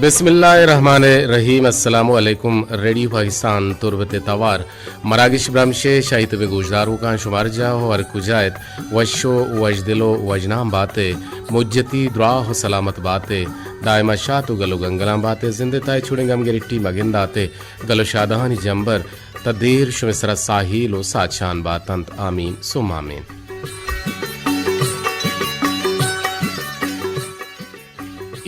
بسم اللہ الرحمن الرحیم۔ السلام علیکم۔ ریڈیو پاکستان تربت توار مراگش برمش ءِ شاہی تب ءِ گوشداروکاں، شمار جاہ و ہر کجا ات، وش و وشدل و وژنام بات ءِ، مجتی دراہ و سلامت بات ءِ، دائما شات و گل و گنگلاں بات ءِ، زند ءِ تہا چوڑیں گم گرٹی مگندات ءِ، گل و شادہانی جمبر تا دیر شمئے سرا ساہیل و ساچان باتنت۔ آمین ثم آمین۔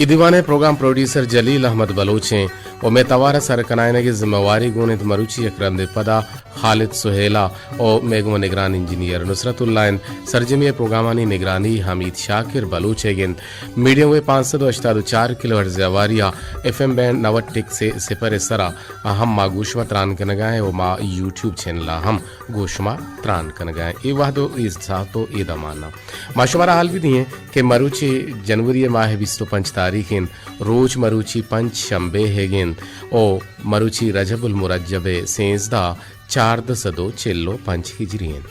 اے دیوان ءِ پروگرام پروڈیوسر جلیل احمد بلوچ ایں و مئے توار ءِ سر کنائینگ ءِ ذمہ واری گون انت مروچی یک رندے پدا خالد سہیلا و مئے گوما نگران انجینئر نصرت اللہ انت۔ سرجمی ءِ پروگرامانی نگرانی حمید شاکر بلوچ ئیگ انت۔ میڈیم ویو پانچ سد و ہشتاد و چار کلو ہرٹز ءِ ہواری ءَ ایف ایم بینڈ نود ٹک سے صفر ءِ سرا ہم ما گوں شما تران کنگا ایں و ما یوٹیوب چینل ءَ ہم گوں شما تران کنگا ایں۔ اے وہد و اے ساعت و اے دمان ءَ ما شمارا حال بدییں کہ مروچی جنوری ءِ ماہ ءِ بیست و پنچ تاریخ انت، روچ مروچی پنچ شنبے ئیگ انت و مروچی رجب المرجب ءِ سینزدہ، چاردہ سد و چل و پنچ ہجری انت۔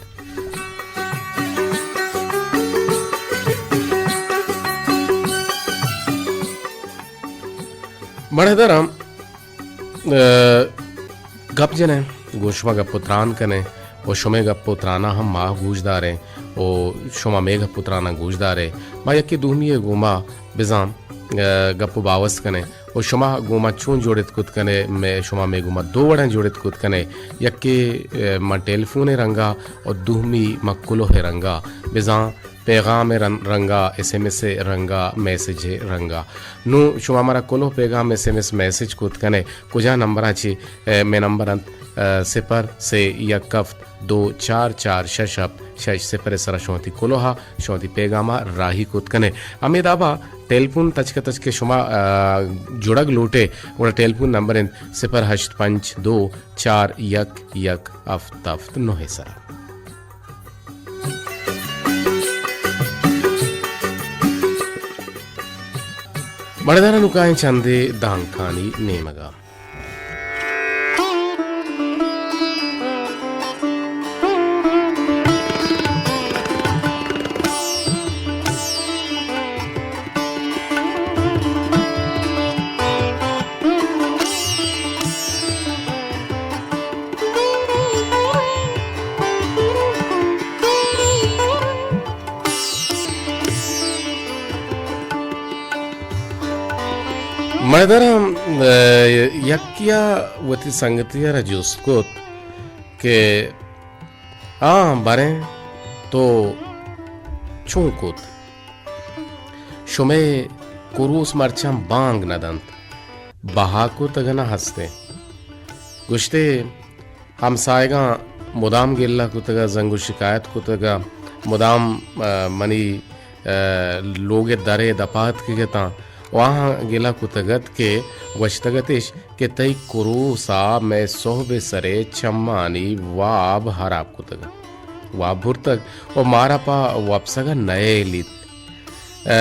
مڑدراں، ءَ، گپ جنیں، گوں شما گپ و تران کنیں و شمئے گپ و تراناں ہم ما گوش داریں و شما مئے گپ و تراناں گوش دارے۔ ما یکے دومی ءِ گوما بزاں، ءَ، گپ و باوست کنیں و شما گوں ما چون جوڑت کت کنے، مئے، شما مئے گوما دو وڑیں جوڑت کت کنے، یکے، ءَ، ما ٹیلیفون ءِ رنگا و دومی ما کلوہ ءِ رنگا، بزاں پیغام ءِ رن-، رنگا، ایس ایم ایس ءِ رنگا، میسج ءِ رنگا۔ نوں شما مارا کلوہ پیغام، ایس ایم ایس، میسج کت کنے، کجا نمبراں چی، ءَ، مئے نمبر انت، ءَ، صفر سے یک ہفت دو چار چار شش ہفت شش صفر ءِ سرا شما وتی کلوہ ءَ، شما وتی پیغام ءَ راہی کت کنے۔ ہمے دابا ٹیلیفون تچک تچک شما، ءَ، جڑگ لوٹے، گڑا ٹیلیفون نمبر انت صفر ہشت پنچ دو چار یک یک ہفت ہفت نو ءِ سرا۔ مڑدراں نوں کائیں چندے دانکانی نیمگا۔ مڑدراں، ءَ، یکیا وتی سنگتی ءَ را جست کت کہ آں، بریں تو چون کت؟ شمئے کروس مرچاں بانگ نہ دنت، بہا کت اگہ نہ ہستیں۔ گوشتے، ہمسایگاں مدام گلہ کتگ ءُ زنگ ءُ شکایت کتگ ءُ مدام، ءَ، منی، ءَ، لوگ ءِ در ءِ دپ ءَ اتکگ اتاں ءُ آہاں گلہ کتگ ات کہ گوشتگ اتش کہ تئی کروس ءَ مئے سہب ءِ سر ءِ چمانی واب ہراب کتگ ات۔ واب برتگ ءُ مارا پہ وپسگ ءَ نئیلیت۔ ءَ،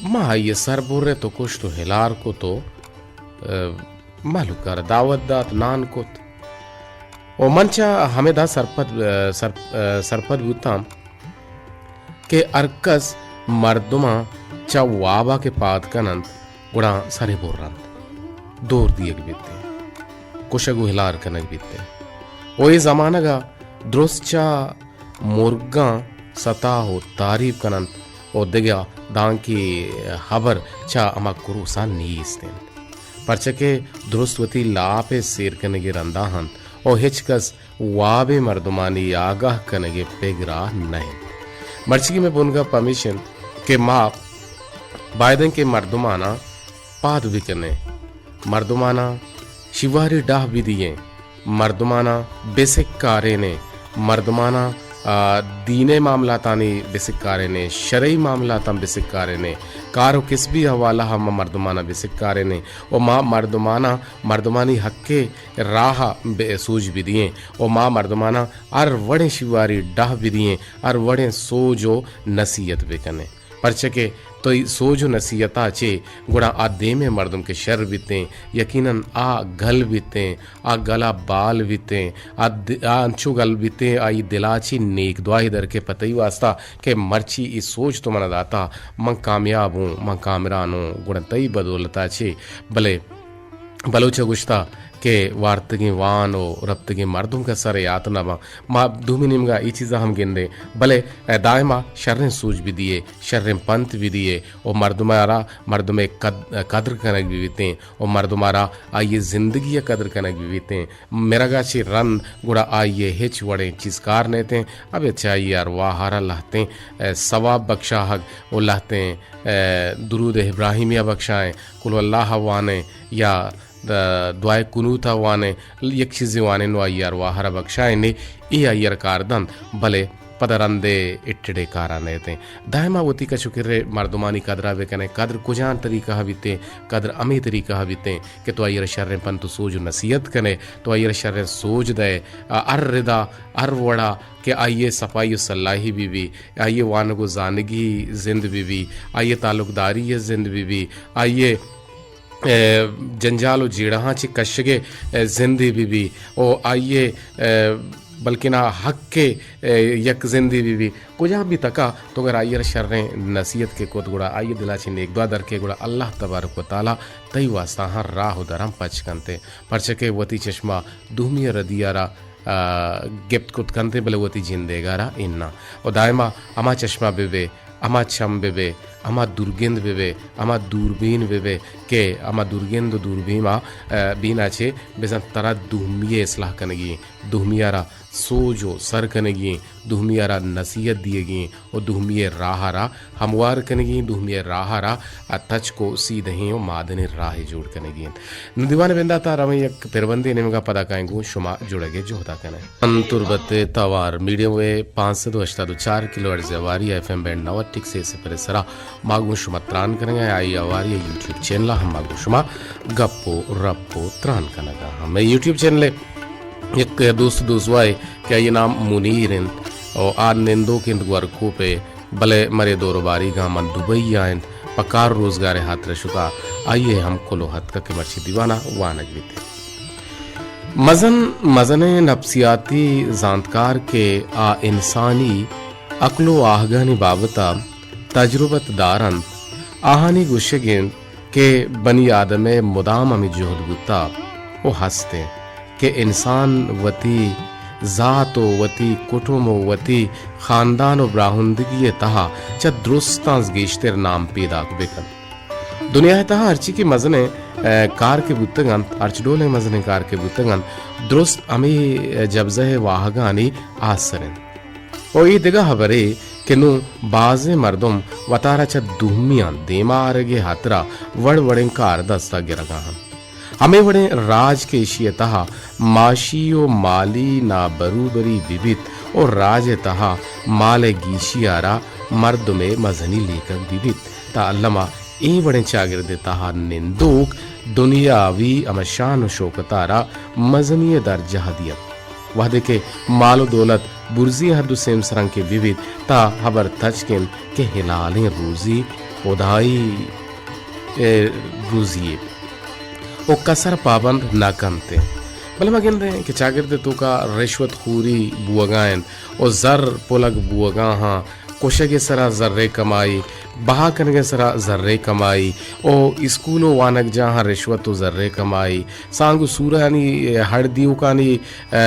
ما آئی ءِ سر برت ءُ کشت ءُ ہلار کت ءُ، ءَ، مہلوک ءَ را دعوت دات، نان کت۔ ءُ من چہ ہمدا سرپد، سر-، سرپد بوتاں کہ ہرکس مردماں چہ واب ءَ کہ پاد کن انت، گڑا سر ءَ بر انت، دور دیگ بیت، کشگ ءُ ہلار کنگ بیت۔ ءُ اے زمانگ ءَ درست چہ مرگاں ستا ءُ تعریف کن انت ءُ دگہ دانکے ہبر چہ ہما کروس ءَ نیست انت، پرچا کہ درست وتی لاپ ءِ سیر کنگ ءِ رندا انت ءُ ہچ کس واب ءِ مردمانی آگاہ کنگ ءِ پگر ءَ نہ انت۔ مرچیگیں مئے بنگپ ہمیش انت کہ ما باید انت کہ مردماناں پاد بکنیں، مردماناں شیواری ڈاہ بدییں، مردماناں بسکارینیں، مردماناں، آ، دین ءِ معاملاتانی بسکارینیں، شرعی معاملاتاں بسکارینیں، کار ءُ کسبی حوالہ ءَ ہم مردماناں بسکارینیں ءُ ما مردماناں مردمانی حق ءِ راہ ءَ بہ سوج بدییں ءُ ما مردماناں ہر وڑیں شیواری ڈاہ بدییں، ہر وڑیں سوج ءُ نصیحت بکنیں۔ پرچہ کہ تئی سوج و نصیحتا چہ گڑا آ دیمے مردم کہ شر بیتیں، یقیناً آ گل بیتیں، آ گلا بال بیتیں، آ د-، آ انچو گل بیتیں، آئی دلا چہ نیک دعائے در کہ پہ تئی واسطہ کہ مرچی اے سوج تو منا داتا، من کامیاب اوں، من کامران اوں، گڑا تئی بدولتا چہ۔ بلے بلوچ ء گوشتہ کہ وارتگیں وان و رپتگیں مردم کس ء را یات نہ باں۔ ما دومی نیمگا اے چیزا ہم گندیں، بلے دائما شریں سوج بدیے، شریں پنت بدیے و مردم ء را مردم ء قد-، قدر کنگ ببیتیں و مردم ء را آئی ء زندگی ء قدر کنگ ببیتیں۔ مرگا چہ رند گڑا آئی ء ہچ وڑیں چیز کار نیتیں۔ ابید چہ آئی ء ارواہ ء را لہتیں، ء، ثواب بکشاہگ و لہتیں، ء، درود ابراہیمی ء بکشائیں، قل اللہ ء وانیں یا د-، دعائے قنوت ء وانیں، یک چیزے وانیں نو آئی ء ارواہ ء را بکشائیں، نے اے آئی ء را کار دنت، بلے پدا رندے اٹڑے کارا نیتیں۔ دائما وتی کش و کرے مردمانی قدرا بکنیں۔ قدر کجان طریقہ ء بیتیں؟ قدر ہمے طریقہ ء بیتیں کہ تو آئی ء را شریں پنت و سوج و نصیحت کنے، تو آئی ء را شریں سوج دئے، آ ہر ردا، ہر وڑا کہ آئی ء صفائی و صلاحی بہ بی، آئی ء وانگ و زانگی زند بہ بی، آئی ء تعلقداری ء زند بہ بی، آئی ء، اے، جنجال و جیڑہاں چہ کشگ ء، اے، زندے بہ بی و آئی ء، اے، بلکنا حق ء، اے، یک زندے بہ بی۔ کجام بھی تکا تو اگر آئی ء را شریں نصیحت کہ کت گڑا آئی ء دلا چہ نیک دعا در کے گڑا اللہ تبارک و تعالی تئی واسطہ ہاں راہ و درم پچ کنتے، پرچہ کہ وتی چشمہ دومی ء ردی ء را آ، گپت کت کنت، بلے وتی جندیگ ء را اناں۔ و دائما ہما چشمہ بہ بے، ہما چم بہ بے، ہما دورگند بہ بے، ہما دوربین بہ بے کہ ہما دورگند و دوربین ء، آ، بین ء چہ بزاں ترا دومی ء اصلاح کنگی ایں، دومی ء را سوج و سر کنگی ایں، دومی ء را نصیحت دیگی ایں و دومی ء راہ ء را ہموار کنگی ایں، دومی ء راہ ء را تچک و سیدھیں و مادنیں راہے جوڑ کنگی انت۔ نوں دیوان ء بندات ء رویں یک پربندے نیمگ ء، پدا کائیں گوں شما جڑگ ء جہد ء کنیں۔ من تربت ء توار میڈیم ویو پانچ سد و ہشتاد و چار کلو ہرٹز ء ہواری ء ایف ایم بینڈ نود ٹک سے صفر ء سرا ما گوں شما تران کنگ ء، آئی ء ہواری ء یوٹیوب چینل ء ہم ما گوں شما گپ و رپ و تران کنگ ء۔ ہمے یوٹیوب چینل ء یک دوست دوزواہے کہ آئی ء نام منیر انت و آ نندوک انت گورکوپ ء، بلے مرے دور و باریگاں من دبئی ء انت، پہ کار و روزگار ء ہاتر ء شتا، آئی ء ہم کلوہ اتکگ کہ مرچی دیوان ء وانگ بیت۔ مزن مزنیں نفسیاتی زانتکار کہ آ انسانی عقل و آہگانی بابت ء تجربت دار انت، آہانی گوشگ انت کہ بنی آدم ء مدام ہمے جہد بوتہ و ہست انت کہ انسان وتی ذات و وتی کٹم و وتی خاندان و براہندگی ء تہا چہ درستاں گیشتر نام پیداک بہ کنت۔ دنیا ء تہا ہرچی کہ مزنیں، ء، کار کہ بوتگ انت، ہرچ ڈولیں مزنیں کار کہ بوتگ انت، درست ہمے جبزہ ء واہگانی آسر انت۔ و اے دگہ ہبرے کہ نوں بازیں مردم وتارا چہ دومیاں دیما آرگ ء ہاترا وڑ وڑیں کار دستا گرگا انت۔ ہمے وڑیں راج کہ ایشی ء تہا معاشی و مالی نابروبری بہ بیت و راج ء تہا مال ء گیشی ء را مردم ء مزنی لیکگ بہ بیت، تاں الما اے وڑیں چاگرد ء تہا نندوک دنیاوی ہمشان و شوکت ء را مزنی ء درجہ دیت۔ وہدے کہ مال و دولت برزی ہر دو سیم سرنکے بہ بیت، تاں ہبر تچک انت کہ حلالیں روزی ہدائی ء روزی یے و کسر پابند نہ کنت۔ بلے ما گندیں کہ چاگرد ء توکا رشوت خوری بوگا انت و زر پلگ بوگا ہاں، کشگ ء سرا زر ء کمائی، بہا کنگ ء سرا زر ء کمائی، او اسکول و وانگجاہاں رشوت و زر ء کمائی، سانگ و سورانی، ء، ہڑ دیوکانی، ء،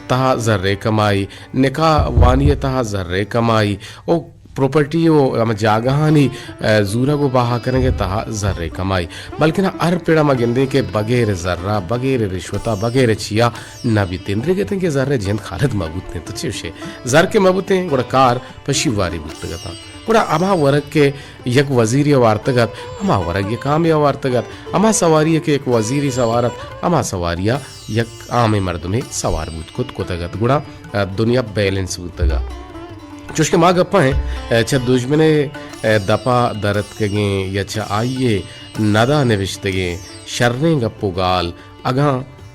تہا زر ء کمائی، نکاح وانی ء تہا زر ء کمائی، او پراپرٹی و ہمے جاگہانی، ء، زورگ و بہا کنگ ء تہا زر ء کمائی، بلکنا ہر پڑا ما گندیں کہ بغیر زرا، بغیر رشوتا، بغیر چیا نہ بیتیں۔ درگتیں کہ زر ء جند خالد مہ بوتیں، تو چے گوشے؟ زر کہ مہ بوتیں، گڑا کار پہ شیواری بوتگ اتاں۔ گڑا ہما ورگ کہ یک وزیری وارتگ ات، ہما ورگ یک عامے وارتگ ات، ہما سواری کہ یک وزیری سوار ات، ہما سواریا یک عامیں مردمے سوار بوت کت کتگ ات۔ گڑا، ء، دنیا بیلنس بوتگ ات۔ چوشکہ ما گپاں، ء، چہ دژمن ء، ء، دپا درتکگیں یا چہ آئی ء ندا نبشتگیں شریں گپ و گال اگاں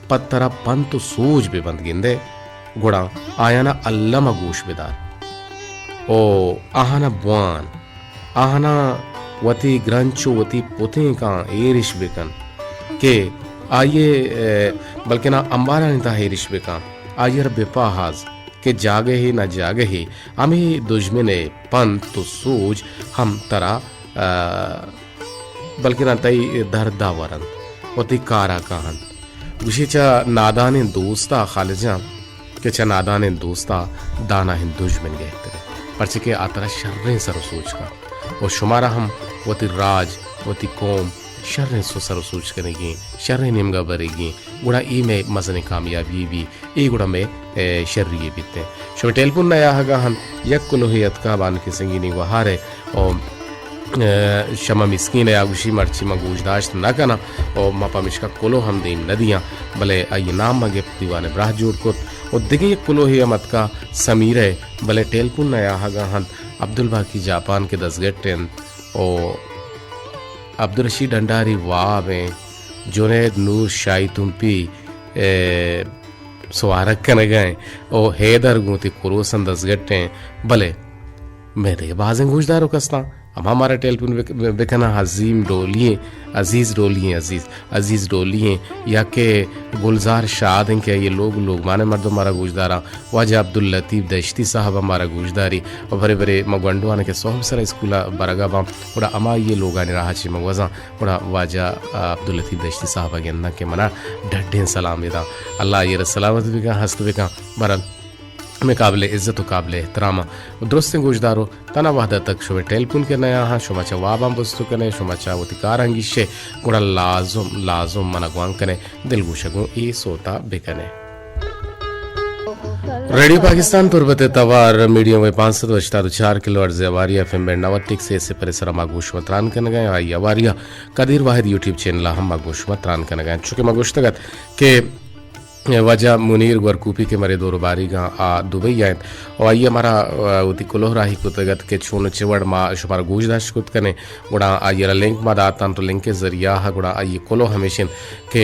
پہ ترا پنت و سوج بہ بنت گندئے، گڑا آیانا الم ء گوش بدار و آہانا بوان۔ آہاناں وتی گرنچ و وتی پتینکاں ایرش بکن کہ آئی ء، بلکنا امبارانی تہا ایرش بکن، آئی ء را بپاہاز کہ جاگہے نہ جاگہے ہمے دژمن ء پنت و سوج ہم ترا، آ، بلکنا تئی دردا ورنت، وتی کارا کاہنت۔ گوشی چہ نادانیں دوستا خالد جان، کہ چہ نادانیں دوستا دانائیں دژمن گہتر انت، پرچہ کہ آ ترا شریں سر و سوج کنت و شمارا ہم وتی راج، وتی قوم شریں سو سر و سوج کنگی انت، شریں نیمگا برگی انت، گڑا اے مئے مزنیں کامیابی بی، اے گڑا مئے، اے، شری بیت انت۔ شمئے ٹیلیفون ء آہگا ہم یک کلوہے اتکا بانکیں سنگینی گوہار ء او، اے، شما مسکین ء آ گوشی مرچی من گوش داشت نہ کناں او من پمیشکا کلوہ ہم دیم نہ دیاں، بلے آئی نام ما گپت دیوان براہ جوڑ کت۔ و دگہ یک کلوہے ہم اتکا سمیرہ، بلے ٹیلیفون ء آہگا ہنت عبدالباقی جاپان کہ دزگٹ انت و عبدالرشید ڈنڈاری واب انت، جنید نور شاہی تمپی، اے، سوارگ کنگا انت و حیدر گوں وتی کروسن دزگٹ انت، بلے مئے دگہ بازیں گوشداروک استاں، ہما مارا ٹیلیفون بک-، بکناں۔ عظیم ڈولی ایں، عزیز ڈولی ایں، عزیز، عزیز ڈولی ایں، یا کہ گلزار شاد ایں کہ آئی لوگ، لوگمان ء مردم مارا گوشداراں، واجہ عبداللطیف دشتی صاحب ہم مارا گوشداری، و برے برے ما گونڈواں کہ سہب سرا اسکول ء برگا باں، گڑا ہما آئی لوگانی راہ چہ ما گوزاں، گڑا واجہ عبداللطیف دشتی صاحب ء گنداں کہ منا ڈڈیں سلامے داں۔ اللہ آئی را سلامت بکن، ہست بکن۔ بہرحال، مئے قابل عزت و قابل احترام ء درستیں گوشدارو، تنا وہد ء تک شمئے ٹیلیفون کہ نیا ہاں، شما چہ واباں بستو کنے، شما چہ وتی کاراں گیشے، گڑا لازم، لازم منا گوانک کنے، دلگوش ء گوں اے سوتا بکنے۔ ریڈیو پاکستان تربت ء توار میڈیم ویو پانچ سد و ہشتاد و چار کلو ہرٹز ء ہواری، ایف ایم بینڈ نود ٹک سے سے پر سرا ما گوش و تران کنگا، آئی ہواری ء قدیر واحد یوٹیوب چینل ء ہم ما گوش و تران کنگا۔ چونکہ ما گوشتگ ات کہ واجہ منیر گورکوپی کہ مرے دور باریگاں آ دبئی ء انت و آئی ء مارا، آ، وتی کلوہ راہی کتگ ات کہ چون چہ وڑ ما شمارا گوش داشت کت کنیں، گڑا آئی ء را لنک ما داتاں تو لنک ء ذریعہ ء گڑا آئی ء کلوہ ہمیش انت کہ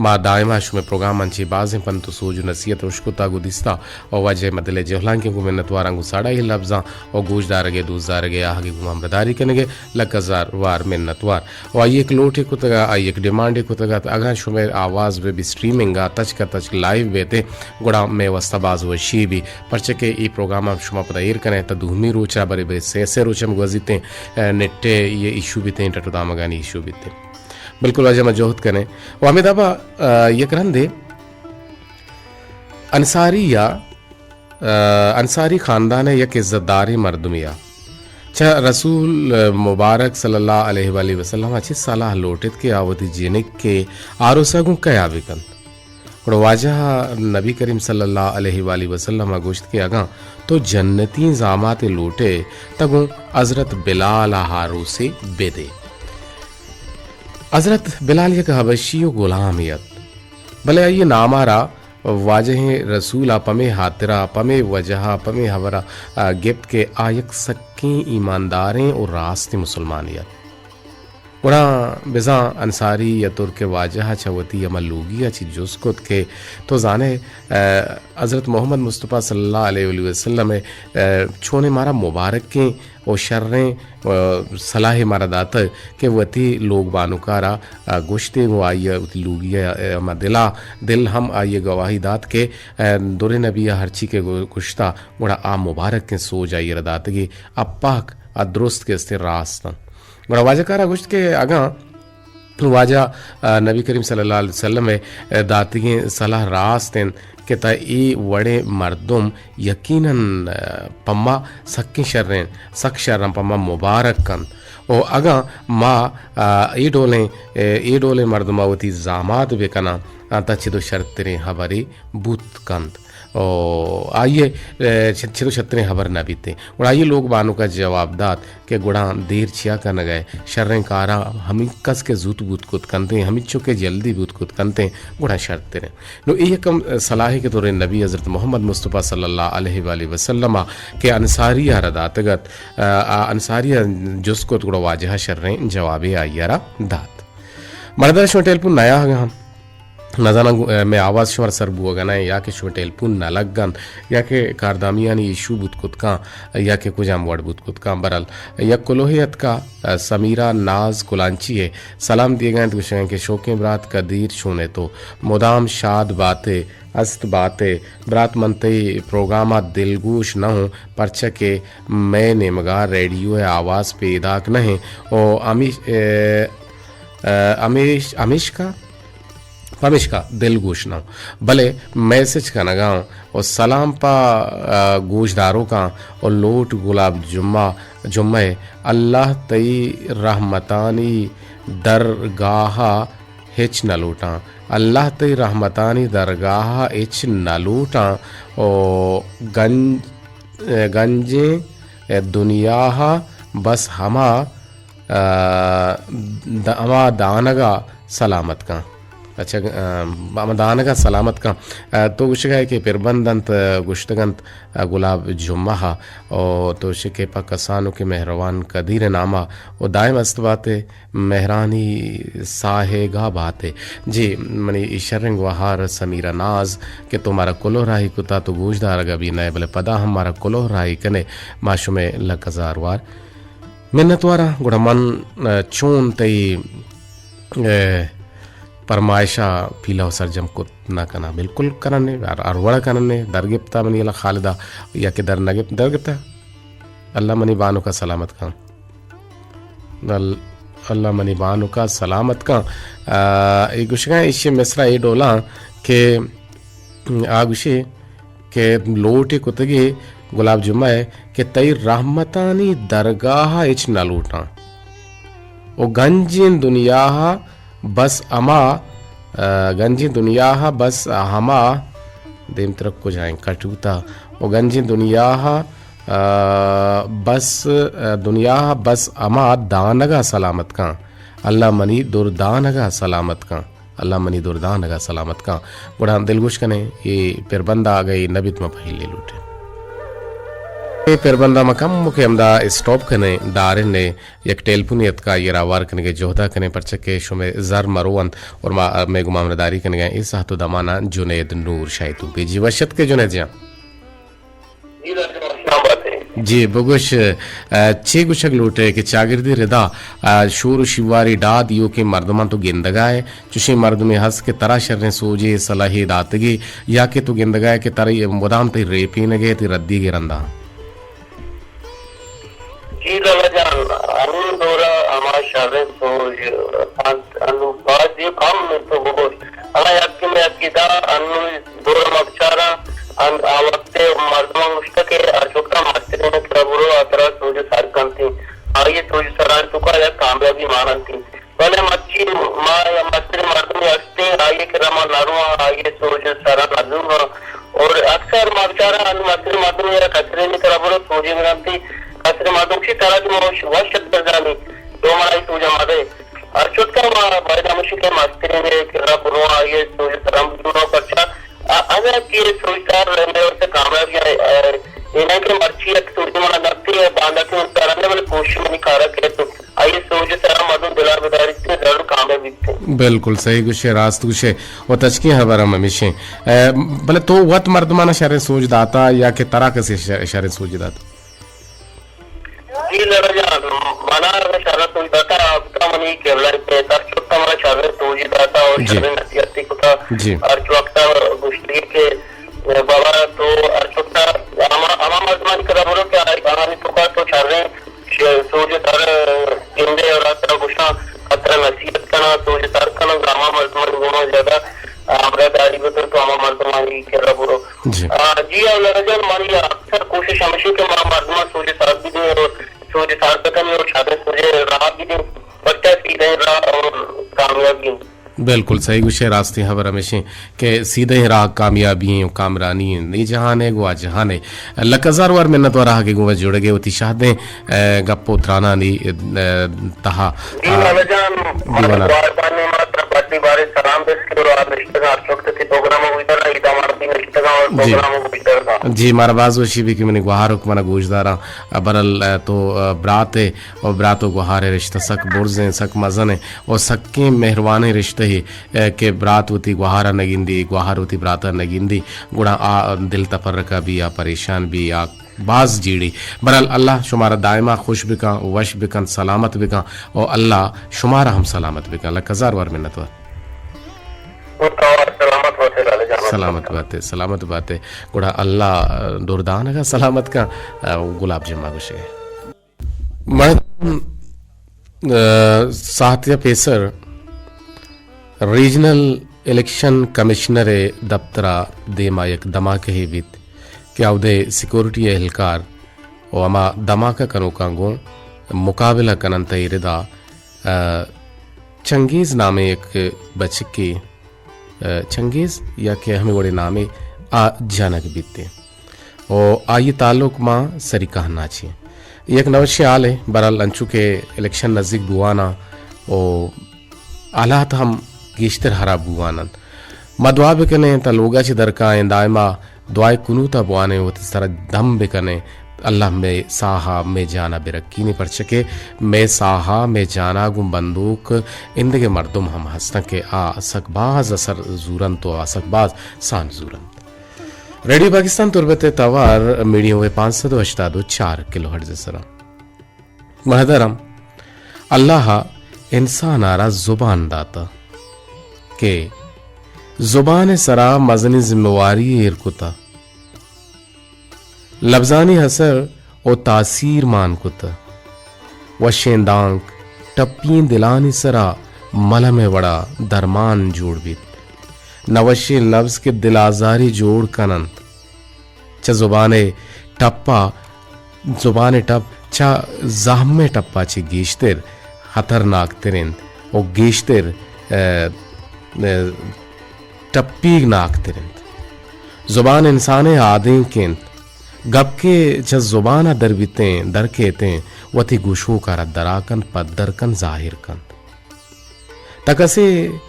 ما دائما شمئے پروگراماں چہ بازیں پنت و سوج و نصیحت اشکتگ و دیستگ و واجہ ء ما دل ء جہلانکیں گوں منتواراں گوں ساڑائی لبزاں و گوش دارگ ء دوست دارگ ء آہگ ء گوں ہمراہداری کنگ ء لک ہزار وار منتوار۔ و آئی یک لوٹے کتگ ء آئی یک ڈیمانڈے کتگ ات، اگاں شمئے آواز بہ بی اسٹریمنگ ء تچک ء تچک لائیو بیت گڑا مئے واستا باز وشی بی، پرچہ کہ اے پروگرام ء شما پدا ایر کنئے تہ دومی روچ ء برے برے سے سے روچ ہم گوزیت، اے، نیٹ ء یہ ایشو بیت، انٹرنیٹ و دامگانی ایشو بیت۔ بالکل واجہ ما جہد کنیں و ہمے دابا، آ، یک رندے انصاری یا آ، انصاری خاندان ء یک عزت داریں مردمے ء چہ رسول مبارک صلی اللہ علیہ وآلہ وسلم ء چہ صلاح لوٹت کہ آ وتی جنک ء آروس ء گوں کیا بکنت۔ گڑا واجہ ء نبی کریم صلی اللہ علیہ وآلہ وسلم ء گوشت کہ اگاں تو جنتی زاماتے لوٹے تہ گوں حضرت بلال ء آروسے بدے۔ حضرت بلال یک حبشی و غلامے ات، بلے آئی نام ء را واجہیں رسول ء پمے ہاترا، پمے وجہ ء، پمے ہبر ء گپت کہ آ یک سکیں ایمانداریں و راستیں مسلمانے ات۔ گڑا بزاں انصاری یا ترک واجہ ء چہ وتی ہما لوگی ء چہ جست کت کہ تو زانئے، ء، حضرت محمد مصطفی صلی اللہ علیہ وآلہ وسلم ء، ء، چونیں مارا مبارکیں و شریں، ء، صلاحے مارا داتگ کہ وتی لوگ بانکارا، ء، گوشتے گوں آئی ء وتی لوگی ء، ء، ہما دلا، دل ہم آئی ء گواہی دات کہ، ء، دریں نبی ء ہرچی کہ گو-، گوشتا گڑا آ مبارکیں سوج آئی ء را داتگی، آ پاک، آ درست کہ استیں راست انت۔ گڑا واجہ کارا گوشت کہ اگاں واجہ، آ، نبی کریم صلی اللہ علیہ وسلم ء، آ، داتگیں صلاح راست انت کہ تہ اے وڑیں مردم یقیناً، آ، پما سکیں شریں، سک شراں پما مبارک کنت۔ و اگاں ما، آ، اے ڈولیں، آ، اے ڈولیں مردما وتی زامات بکناں، آ، تہ چدو شرتریں ہبرے بوت کنت۔ و آئی ء، آ، چ-، چدو شرتریں ہبر نہ بیت۔ گڑا آئی ء لوگ بانک ء جواب دات کہ گڑا دیر چیا کنگ ء، شریں کاراں ہمینکس کہ زوت بوت کت کنتیں، ہمینچو کہ جلدی بوت کت کنتیں، گڑا شرتریں۔ نو اے یکم صلاحے کہ دریں نبی حضرت محمد مصطفی صلی اللہ علیہ وآلہ وسلم ء کہ انصاری ء را داتگ ات، آ، آ انصاری ء جست کت گڑا واجہ ء شریں جوابے آئی ء را دات۔ مردہ شما ٹیلیفون نیا ہم۔ نزاناں گو-، ء، مئے آواز شمارا سر بوگ ء نہ انت یا کہ شمئے ٹیلیفون نہ لگ انت یا کہ کاردامیانی ایشو بوت کت کن یا کہ کجام وڑ بوت کت کن۔ برحال یک کلوہے اتکا، ء، سمیرا ناز کلانچی ء سلام دیگ ء انت، گوشگ ء انت کہ شوکیں برات قدیر چون ئے تو؟ مدام شاد بات ئے، است بات ئے۔ برات من تئی پروگرام ء دلگوش نہ اوں، پرچا کہ مئے نیمگ ء ریڈیو ء آواز پیداک نہ انت۔ او ہمیش-، ء، ء، ہمیش-، ہمیشکا پمیشکا دلگوش نہ اوں، بلے میسج کنگ ء اوں و سلام پہ، ء، گوشداروکاں و لوٹ گلاب جمعہ، جمعہ ء۔ اللہ تئی رحمتانی درگاہ ء ہچ نہ لوٹاں۔ اللہ تئی رحمتانی درگاہ ء ہچ نہ لوٹاں و گنج، ء، گنجیں دنیا ء بس ہما ء، د-، ہما دانگ ء سلامت کن۔ اچھا، ء، ہما دانگ ء سلامت کن۔ ء، تو گوشگ ء کہ پربند انت، ء، گوشتگ انت، ء، گلاب جمعہ ء، او تو شکے پہ کسانو کہ مہروان قدیر ء نام ء، او دائم است بات ئے، مہرانی ساہیگا بات ئے۔ جی، منی اے شریں گوہار سمیرہ ناز کہ تو مارا کلوہ راہی کتا، تو گوشدارگ ء بھی نئے، بلے پدا ہم مارا کلوہ راہی کنے، ما شمے لک ہزار وار منتواراں۔ گڑا من، ء، چون تئی، ء، پرمائش ء پیلو سرجم کت نہ کناں؟ بالکل کننے، ہر، ہر وڑ کننے۔ در گپتا منی اللہ خالدا یا کہ در نہ گپت، در گپتا۔ اللہ منی بانک ء سلامت کن۔ ال-، اللہ منی بانک ء سلامت کن۔ ء، اے گوشگاں ایشی مصرع اے ڈولاں کہ آ گوشی کہ لوٹے کتگے گلاب جمعہ ء کہ تئی رحمتانی درگاہ ء ہچ نہ لوٹاں و گنجیں دنیا ء بس ہما، ء، گنجیں دنیا ء بس ہما، دیمتر کجائیں کٹ بوتا، و گنجیں دنیا ء، ء، بس، ء، دنیا ء بس ہما دانگ ء سلامت کن۔ اللہ منی دردانگ ء سلامت کن۔ اللہ منی دردانگ ء سلامت کن۔ گڑا دلگوش کنیں، اے پربند ء اگہ اے نہ بیت، ما پہلے لوٹیں۔ اے پربند ء ما کمکے ہمدا اسٹاپ کنیں، داریں نے یک ٹیلیفونے اتکا، آئی ء را ہوار کنگ ء جہد ء کنیں، پرچا کہ شمے زر مرو انت اور ما، مئے گمان داری کنگ ء اے ساعت و دمان ء جنید نور شاہی توپی۔ جی وش اتکے جنید جان۔ جی بگوش، ء، چے گوشگ لوٹ ئے کہ چاگردی ردا، ء، شور و شیواری ڈاد ایوکیں مردماں تو گندگا ئے؟ چشیں مردمے ہست کہ ترا شریں سوجے صلاحے داتگے یا کہ تو گندگا ئے کہ ترا مدام تئی ریپینگ ء تئی ردیگ ء رندا؟ جی لالا جان، ہمے دورا ہما شریں سوج انت، انو باز کم انت تو بگوش۔ ہما یکے مئے عقیدہ انو دور ء ما بچاراں، ان-، آ وقت ء مردماں گوشتگ کہ ہرچ وقت ء مسترین ء کرا برو، آ ترا سوج ء سر کنت انت۔ آئی ء سوج سرانی توکا یک کامیابی مان انت انت۔ بلے مرچی ما یا مستریں مردمے ہستیں، آئی ء کرا ما نہ رواں، آئی ء سوج ء سرا نہ زوراں۔ اور اکثر ما بچاراں انو مستریں مردم یا کسرے نی کرا برو سوج ء گرنت انت، کسرے مردم چی ترا کہ ما وش، وش اتکزانی، تو منا ای سوج ء مدے۔ ہر چوٹ کہ ما باید ہمیشی کہ مسترین ء کرا برو، آئی ء سوج سرم بزورو، پرچا ا-، اگاں کہ سوج سر مئے واسطہ کامیابی ء، ا، اے نہ کہ مرچی یک سوج منا دنت ء باندا کہ من سرم نہ، بلے کوشش منی کارا کہ تو آئی ء سوج سرا مردم دلا بداریت ء ضرور کامیاب بیت۔ بالکل صحیح گوشے، راست گوشے۔ و تچکیں ہبر ہم ہمیشیں۔ ا، بلے تو وت مردمانا شریں سوج داتا یا کہ ترا کسے ش-، شریں سوج داتا؟ جی لالا جان، منا اگاں شریں سوج داتا، آ بوتا منی قبلہ ء پت، ہر چوٹا منا شریں سوجی داتا اور جی۔ شریں نصیحتی کتا۔ جی۔ ہر چوٹا گوشتی کہ بابا تو ہر چوٹا ہما، ہما مردمانی کرا برو کہ آئی، آہانی توکا تو شریں ش-، سوج سر گندے اور آ ترا گوشاں، آ ترا نصیحت کنا، سوج سر کنا، ہما مردمانی گوما زیادہ ہمراہ داری بکن تو ہما مردمانی کرا برو۔ جی۔ آ، جی، او لالا جان، منی اکثر کوشش ہمیشی کہ ما مردمان سوج سر بدیں اور سوج سر بکنیں اور شریں سوج راہ بدیں، پرچا سیدھیں راہ اور کامیابی۔ بالکل صحیح گوشے، راستیں ہبر ہمیشیں کہ سیدھیں راہ کامیابی ہیں و کامرانی ہیں۔ اے جہان ہے گو آ جہان ہے۔ لک ہزار وار منت وار آہگے گوں جڑگے وتی شہدیں، اے، گپ و ترانانی، اے، تہا، جی آ، لالا جان، دیوانا۔ مارا گوار بانی ما ترا بڈی بارے سلام بس کہ اور آ نشتگاں ہر چوٹ کسی پروگرام ہوئی تھا نا، ایدا مارا نشتگاں اور جی۔ پروگرام کو گوشدار کاں۔ جی، مارا باز وشی بی کہ منی گوہارک منا گوشداراں۔ برل، تو، برات ئے او برات و گوہار ئے رشتہ سک برز ایں، سک مزن ایں او سکیں مہروانیں رشتہ ئے کہ برات وتی گوہار ءَ نہ گندی، گوہار وتی برات ءَ نہ گندی، گڑا آ دل تپرکہ بی، آ پریشان بی، آ باز جیڑی۔ برحال اللہ شمارا دائما خوش بکن، وش بکن، سلامت بکن او اللہ شمارا ہم سلامت بکن۔ لکھ ہزار وار منت وار۔ سلامت باتے لالے جان۔ سلامت باتے، سلامت باتے۔ گڑا اللہ دردانگا سلامت کن۔ گلاب جمعہ گوشے۔ مردم، ء، ساعت یا پیسر ریجنل الیکشن کمشنر ء دپتر ء دیما یک دھماکہ ئے بیت کہ اودے سیکورٹی ء اہلکار و ہما دھماکہ کنوکاں گوں مقابلہ کننت ء ایردا، ء، چنگیز نامیں یک بچکے، ء، چنگیز یا کہ ہمے وڑیں نامے آ جنگ بیت۔ و آئی تعلق ماں سری کہنا چی۔ یک نوشیں حالے، برحال انچو کہ الیکشن نزدیک بواناں و حالات ہم گیشتر خراب بواننت۔ ما دعا بکنیں تا لوگا چہ درکائیں، دائما دعائے قنوتا بوانیں، وتی سرا دم بکنیں، اللہ مئے ساہا مئے جانا برکینی، پرچہ کہ مئے ساہا مئے جانا گوں بندوک اندگہ مردم ہم ہستن کہ آ سک باز اثر زورنت و آ سک باز سان زورنت۔ ریڈیو پاکستان تربت ء توار میڈیم ویو پانچ سد و ہشتاد و چار کلو ہرٹز ء سرا۔ مہدرم، اللہ ء انسان ء را زبان داتا کہ زبان ء سرا مزنیں ذمہ واری ایر کتا۔ لبزانی اثر و تاثیر مان کت۔ وشیں دانک ٹپی ئیں دلانی سرا ملم ء وڑا درمان جوڑ بیت۔ نہ وشیں لبز کہ دل آزاری جوڑ کن انت۔ چہ زبان ء ٹپا، زبان ء ٹپ چہ زہم ء ٹپا چہ گیشتر خطرناک تر انت و گیشتر، ء، ء، ٹپیگ ناک تر انت۔ زبان انسان ء آدینک انت۔ گپ کہ چہ زبان ء در بیتیں، در کیتیں، وتی گوشوک ء را درا کنت، پدر کنت، ظاہر کنت۔ تہ کسے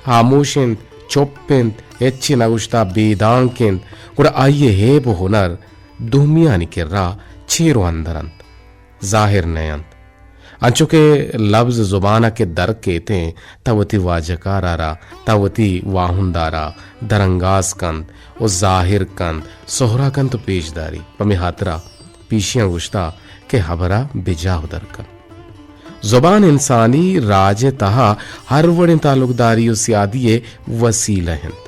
ہاموش انت، چپ انت، ہچی نہ گوشتا، بے دانک انت، گڑا آئی ء ہیب و ہنر دومیانی کرا چیر و اندر انت، ظاہر نہ انت۔ انچو کہ لبز زبان ء کہ در کیتیں، تہ وتی واجکار ء را، تہ وتی واہند ء را درانگاز کنت و ظاہر کنت، سہرا کنت و پیش داری۔ پمے ہاترا پیشیاں گوشتا کہ ہبرا بجاہ در کنت۔ زبان انسانی راج ء تہا ہر وڑیں تعلقداری و سیادی ء وسیلہ انت۔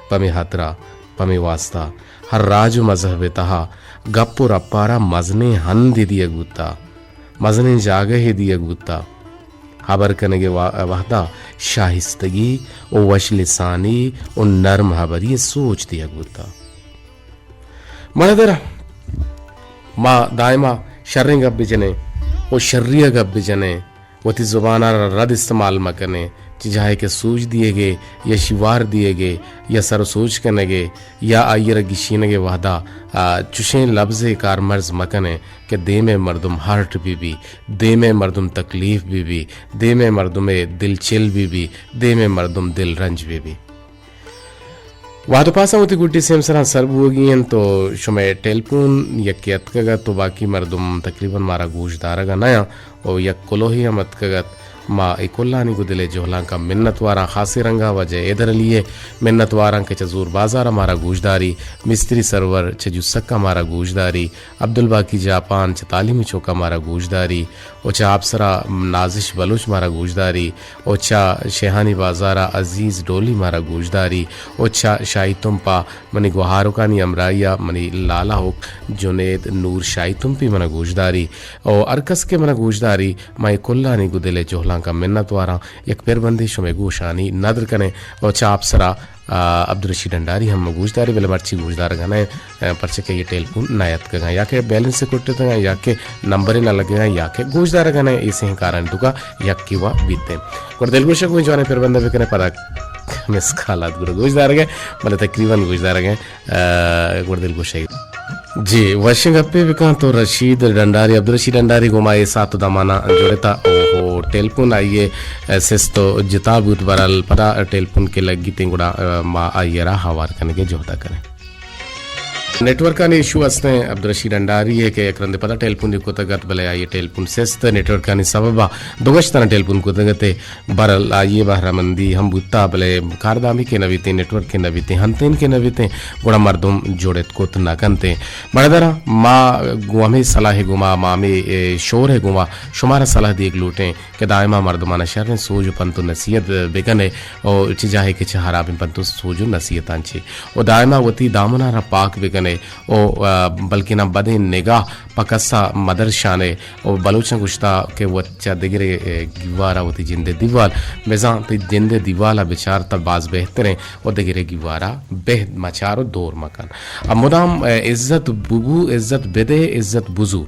پمے ہاترا، پمے واسطہ ہر راج و مذہب ء تہا گپ و رپارا مزنیں ہندے دیگ بوتا، مزنیں جاگہے دیگ بوتا۔ ہبر کنگ ء وا-، وہدا شائستگی و وش لسانی و نرم ہبری ء سوچ دیگ بوتا۔ مہدر، ما دائما شریں گپ بجنیں و شری ء گپ بجنیں، وتی زبان ء را رد استعمال مکنیں، چہ جاہے کہ سوج دیگے یا شیوار دیگے یا سر و سوج کنگے یا آئی ء را گشینگے وہدا، آ، چشیں لبزے کارمرز مکنیں کہ دیم ء مردم ہرٹ بہ بی، دیم ء مردم تکلیف بہ بی، دیم ء مردم ء دل چل بہ بی، دیم ء مردم دل رنج بہ بی۔ وہد و پاساں وتی گڈی سیمسراں سر بوگی انت و شمئے ٹیلیفون یکے اتکگ ات و باقی مردم تقریباً مارا گوش دارگ ء نیاں و یک کلوہے ہم اتکگ ات۔ ما اے کلانی گوں دل ء جہلانکاں منت واراں، خاصیں رنگ ء واجہ حیدر علی ء منت واراں کہ چہ زور بازار ء مارا گوش داری، مستری سرور چہ جسک ء مارا گوش داری، عبدالباقی جاپان چہ تعلیمی چوک ء مارا گوش داری، و چہ آپسرا نازش بلوچ مارا گوشداری، و چہ شیہانی بازارا عزیز ڈولی مارا گوشداری، و چہ شاہی تمپا منی گوہارکانی ہمراہیا منی لالا ہوک جنید نور شاہی تمپی منا گوشداری، و ہر کس کہ منا گوشداری، ما اے کلانی گوں دل ء جہلانکا منت واراں۔ یک پربندے شمئے گوشانی ندر کنیں، و چہ آپسرا آ، عبدالرشید ڈنڈاری ہم گوشدارے، بلے مرچی گوشدارگ ء نہ، آ، پرچہ کہ اے ٹیلیفون نہ اتکگاں، یا کہ بیلنس کٹتگاں، یا کہ نمبرے نہ لگگاں، یا کہ گوشدارگ ء نہ، اے سہیں کارانی توکا یکے وا بیتیں۔ گڑا دلگوش ء گوں جوانیں پربندے بکنیں، پدا مس کال ات گڑا گوشدارگ ء، بلے تقریباً گوشدارگ ء، آ، گڑا دلگوش ء۔ جی، وشیں گپے بکن تو رشید ڈنڈاری، عبدالرشید ڈنڈاری گوما اے ساعت و دمانا جڑتا او، او ٹیلیفون آئیے، اے، سست و جتا بوت، برال پدا ٹیلیفون کے لگی تیں گڑا، اے، ما آئیے را ہوار کنگے جہدا کریں۔ نیٹورکانی ایشو ہستیں، عبدالرشید ڈنڈاری ہے کہ یک رندے پدا ٹیلیفون دی کتگ ات، بلے آئیے ٹیلیفون سست، نیٹورکانی سببا دو گشتانا ٹیلیفون کتگ ات۔ برال آئی ء بہرہ مندی ہم بوتا، بلے کاردامی کہ نہ بیتیں، نیٹورک کہ نہ بیتیں، ہنتین کہ نہ بیتیں، گڑا مردم جوڑت کت نہ کنتیں۔ بڑدراں ما گوں ہمے صلاح ء گوما، ما ہمے، اے، شور ء گوما شمارا صلاح دیگ لوٹیں کہ دائما مردمانا شریں سوج و پنت و نصیحت بکنے او چہ جاہے کہ چہ ہرابیں پنت و سوج و نصیحتاں چے و دائما وتی دامنا را پاک بکنے او، آ، بلکنا بدیں نگاہ پہ کسا مدرشانے و بلوچاں گوشتا کہ وت چہ دگرے، اے، گیوارا وتی جندے دیوال بزاں تئی جندے دیوالا بچار تہ باز بہتریں و دگرے گیوارا بہت مچار و دور مکن۔ ا مدام، اے، عزت ببو، عزت بدے، عزت بزور۔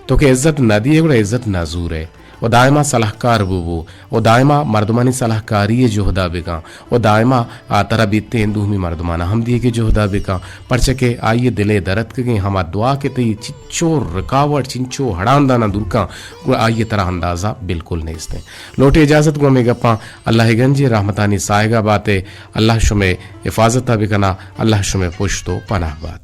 تو کہ عزت نہ دیے گڑا عزت نہ زورے۔ و دائما صلاحکار ببو و دائما مردمانی صلاحکاری ء جہدا بکن و دائما، آ، ترا بیتیں دومی مردمانا ہم دیگے جہدا بکن، پرچہ کہ آئی ء دل ء در اتکگیں ہما دعا کہ تئی چنچو رکاوٹ، چنچو ہڑاندانا دور کن، گڑا آئی ء ترا اندازہ بالکل نیستیں۔ لوٹے اجازت گوں ہمے گپاں، اللہ ء گنجیں رحمتانی ساہگا باتے، اللہ شمے حفاظتا بکنا، اللہ شمے پشت و پناہ بات۔